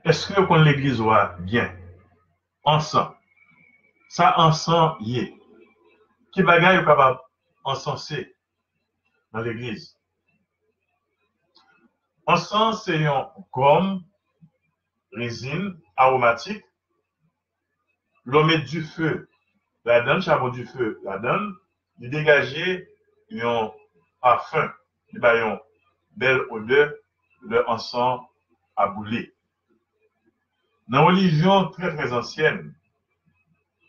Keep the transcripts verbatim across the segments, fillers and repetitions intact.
Èske yo konn legliz ou a byen? Ansan. Sa ansan ye? Ki bagay yo kapab ansanse nan legliz? Ansan se yon gòm, rezin awomatik. Lè w met dife ladan l, chabon dife ladan l, li degaje yon pafen, li bay yon bèl odè lè ansan ap boule. Nan relijyon trè, trè zansyèn,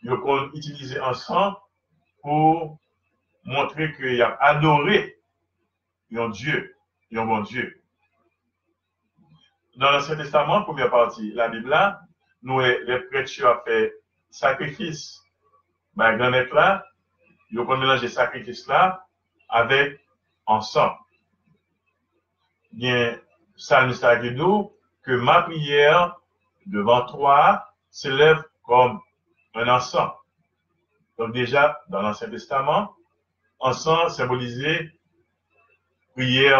yo konn itilize ansan pou montre ke y ap adore yon dye, yon Bondye. Nan Ansyen Testaman, premyè pati Labib la, nou wè lè prèt yo ap fè sakrifis bay Granmèt la, yo konn melanje sakrifis la avèk ansan. Gen salmis la ki di w que ma prière devant toi s'élève comme un encens. Donk deja, nan Ansyen Testaman, ansan senbolize priyè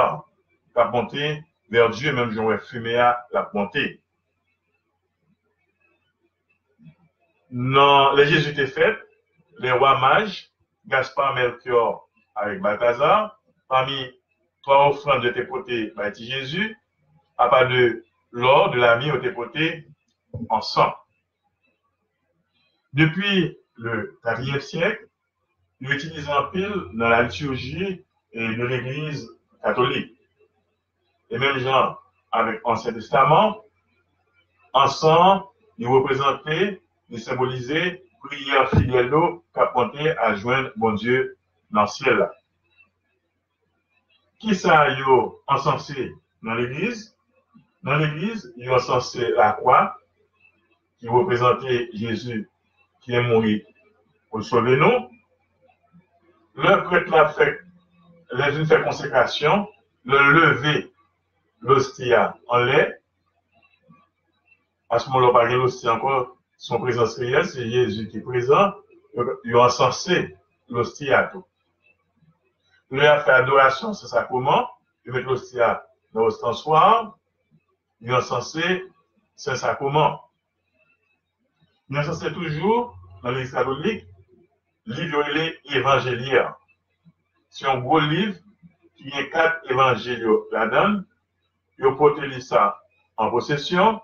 k ap monte vè Dye, menm jan w wè fimen an l ap monte. Nan lè Jezi te fèt, lè wa maj, Gaspard, Melchior avèk Balthazar, pami twa ofrann yo te pote bay ti Jezi, apa de lò, de la mir, yo te pote ansan. Depi le katriyèm syèk, yo itilize anpil nan la liturji de legliz katolik. E menm jan avèk Ansyen Testaman, ansan li reprezante, li senbolize priyè fidèl yo k ap monte al jwenn Bondye nan syèl la. Kisa yo ansanse nan legliz? Nan legliz, yo ansanse lakwa ki reprezante Jezi ki te mouri pou l sove nou. Lè prèt la fè, lè l fin fè konsekrasyon, lè l leve losti a anlè, a se moman la pa gen losti ankò, se yon prezans reyèl, se Jezi ki prezan, yo, yo ansanse losti a tou. Lè y ap fè adorasyon, se sakreman, yo met losti a nan ostanswa, yo ansanse Sen Sakreman. Yo ansanse toujou nan legliz katolik, liv yo rele Evangeliaire. Se yon gwo liv ki gen kat evanjil yo ladan l. Yo pote li sa an pwosesyon,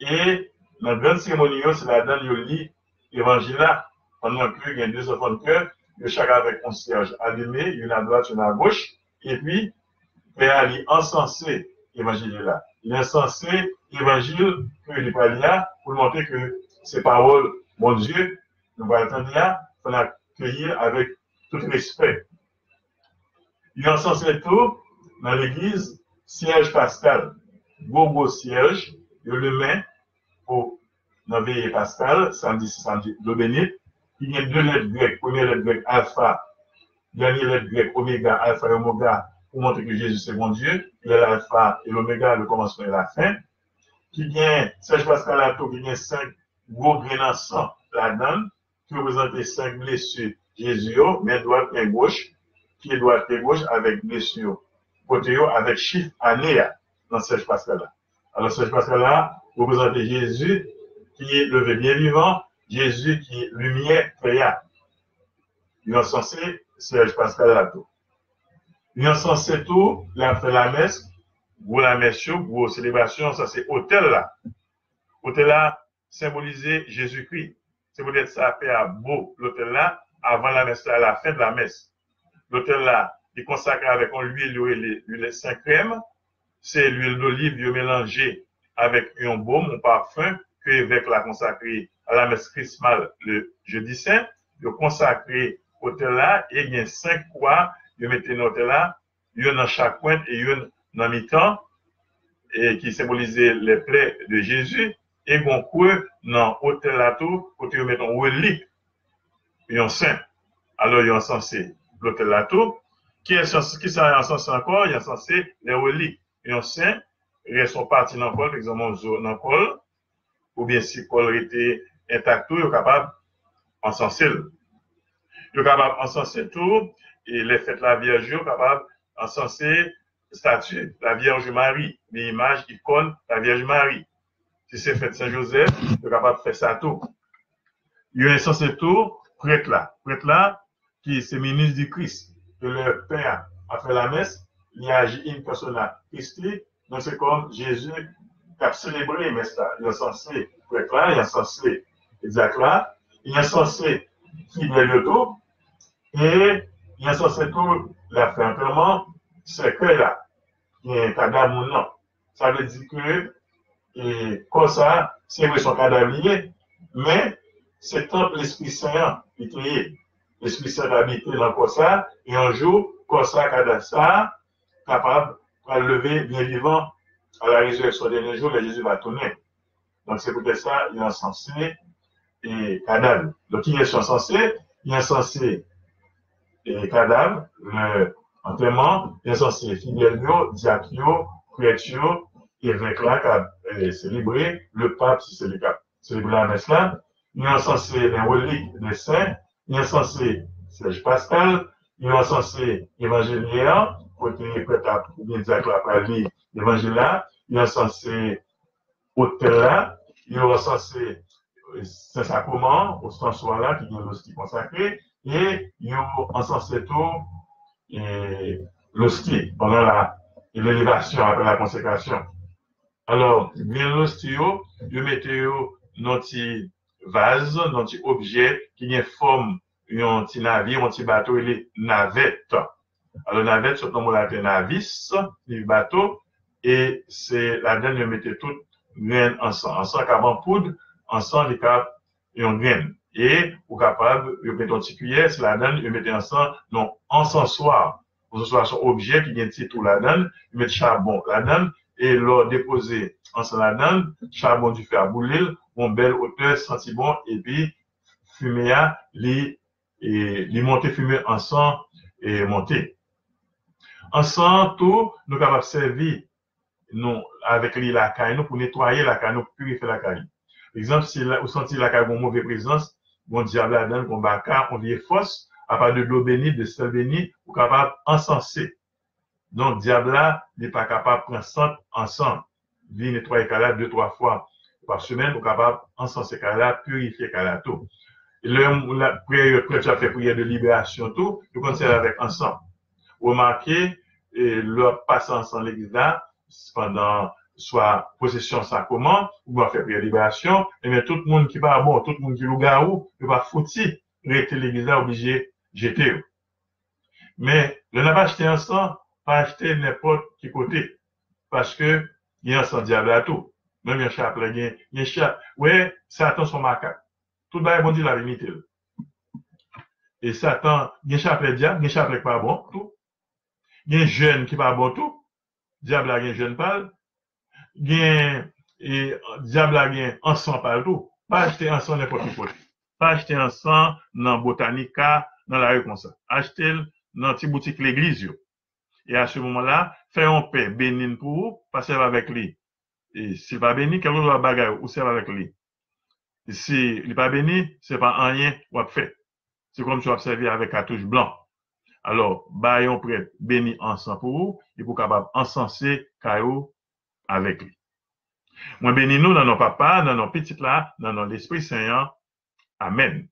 e nan grann seremoni yo, se ladan l yo li evanjil la, pandan ke gen de zanfan de kè, yo chak avèk yon syèj alime, youn adwat, youn agoch, epi pè a li ansanse evanjil la. Li ansanse evanjil ke li pral li a, pou l montre ke se pawòl Bondye nou pral tande a, fò n akeyi l avèk tout respè. Yo ansanse tou nan legliz syèj paskal, gwo gwo syèj yo limen pou nan veye paskal, samdi, samdi dlo beni, ki gen de lèt grèk, premyè lèt grèk alfa, dènye lèt grèk omega, alfa e omega, pou montre ke Jezi se Bondye, il est l'alpha et l'oméga, le commencement et la fin, ki gen, syèj paskal la tou, ki gen senk gwo grenn ansan ladan l, ki reprezante senk blesi Jezi yo, men dwat, men goch, pye dwat, pye goch, avèk blesi yo, kote yo, avèk chif ane a nan syèj paskal la. Alò, syèj paskal la reprezante Jezi ki leve byen vivan, Jezi ki limyè tè a. Yo ansanse syèj paskal la tou. Yo ansanse tou, lè y ap fè lamès, gwo lamès yo, gwo selebrasyon, sa se otèl la. Otèl la senbolize Jezikri. Se poutèt sa, pè a bo lotèl la avan lamès la, la fen de lamès. Lotèl la, li konsakre avèk yon lwil yo rele lwil senkrèm. Se lwil doliv yo melanje avèk yon bom, yon pafen, ke evèk la konsakre a lamès krismal le jedi sen. Yo konsakre otèl la e gen senk kwa yo mete nan otèl la, youn nan chak pwent e youn nan mitan, e ki senbolize les plaies de Jésus, e gon kwe nan otèl la tou, kote yo met yon relik, yon sen. Alò, yo ansanse lotèl la tou. Ki, kisa yo ansanse ankò? Yo ansanse les reliques. Yon sen, rès yon pati nan kò l, pa egzanp, yon zo nan kò l, oubyen si kò l rete entak tou, yo kapab ansanse l. Yo kapab ansanse tou, e lè fèt Lavyèj yo kapab ansanse estati Lavyèj Mari, oubyen imaj, ikòn Lavyèj Mari. Si se fèt Sen Jozèf, yo kapab fè sa tou. Yo ensanse tou prèt la. Prèt la, ki se minis di Kris. E lè pè a ap fè lamès, li aji in persona Christi, donk se kòm Jezi k ap selebre mès la. Li ansanse prèt la, li ansanse dyak la, li ansanse fidèl yo tou, e li ansanse tou lè ap fè antèman sèkèy la, gen kadav moun nan. Sa vle di ke e, kò sa, se vre se yon kadav li ye, men se tanp Lespri Sen an li te ye. Lespri Sen te abite nan kò sa, e yon jou, kò sa, kadav sa, kapab pral leve byen vivan à la résurrection dernier jour, lè Jezi va tounen. Donk, se poutèt sa, yo ansanse e kadav. Donk, kiyès yo ansanse? Yo ansanse e kadav, lè antèman, yo ansanse fidèl yo, dyak yo, prèt yo, evèk la k ap e, selebre, le pap, si se li k ap selebre lamès la, yo ansanse les reliques des saints, yo ansanse Serge Pascal, yo ansanse evanjelyè, kote prèt la oubyen dyak la pral li levanjil la, yo ansanse otèl la, yo ansanse Sen Sakraman, ostanswa la, ki gen losti konsakre, e yo ansanse tou e, losti pandan la, e lelevasyon, apre la konsekrasyon. Alò, gen losti yo, yo mete yo nan ti vaz, nan ti objè ki gen fòm yon ti navye, yon ti bato, rele navèt. Alò, navèt sot nan mo laten navis, ki bato, e se ladan yo mete tout grenn ansan. Ansan ka ban poud, ansan li ka yon grenn. E ou kapab, yo mete yon ti kiyè, se ladan yo mete ansan, non, ansanswa. Ansanswa se yon objè ki gen ti twou ladan, yo mete chabon ladan, e lè w depoze ansan ladan, chabon dife a boule l, yon bèl otè, santi bon, epi fimen a, li e, li monte, fimen ansan e, monte. Ansan tou, nou kapab sèvi nou avèk li lakay nou pou netwaye lakay nou, pou pirifye lakay nou. Egzanp, si la, ou santi lakay gon move prezans, gon dyab ladan, gon baka, gon vye fòs, apa de dlo beni, de sèl beni, ou kapab ansanse. Donk, dyab la, li pa kapab pran sant ansan. Li netwaye kay la de, twa fwa pa semèn, ou kapab ansanse kay la, pirifye kay la tou. E lè prè yo, prèt yo ap fè priyè de liberasyon tou, yo konn sèvi avèk ansan. Remake, e, lè w ap pase ansan legliz la, pandan swa pwosesyon sakraman, oubyen w ap fè priyè liberasyon, ebyen, tout moun ki pa bon, tout moun ki lougawou, yo pa fouti rete legliz la, oblije jete yo. Men, lè n ap achte ansan, pa achte nenpòt ki kote. Paske gen ansan dyab la tou. Menm yon chaplè, gen, gen cha-, wè, Satan se yon makak. Tout bagay Bondye la, l imite l. E Satan, gen chaplè dyab, gen chaplè ki pa bon tou. Gen jèn ki pa bon tou. Dyab la gen jèn pa l. Gen, e, dyab la gen ansan pa l tou. Pa achte ansan nenpòt ki kote. Pa achte ansan nan Botanica, nan lari konsa. Achte l nan ti boutik legliz yo. E a se moman la, fè yon pè beni l pou ou, pa sèvi avèk li. E si l pa beni, kèlkeswa bagay ou sèvi avèk li, si li pa beni, se pa anyen w ap fè. Se kòmsi w ap sèvi avèk katouch blan. Alò, bay yon prèt beni ansan pou ou, epi w kapab ansanse kay ou avèk li. Mwen beni nou nan non Papa, nan non Pitit la, nan non Lespri Sen an. Amèn.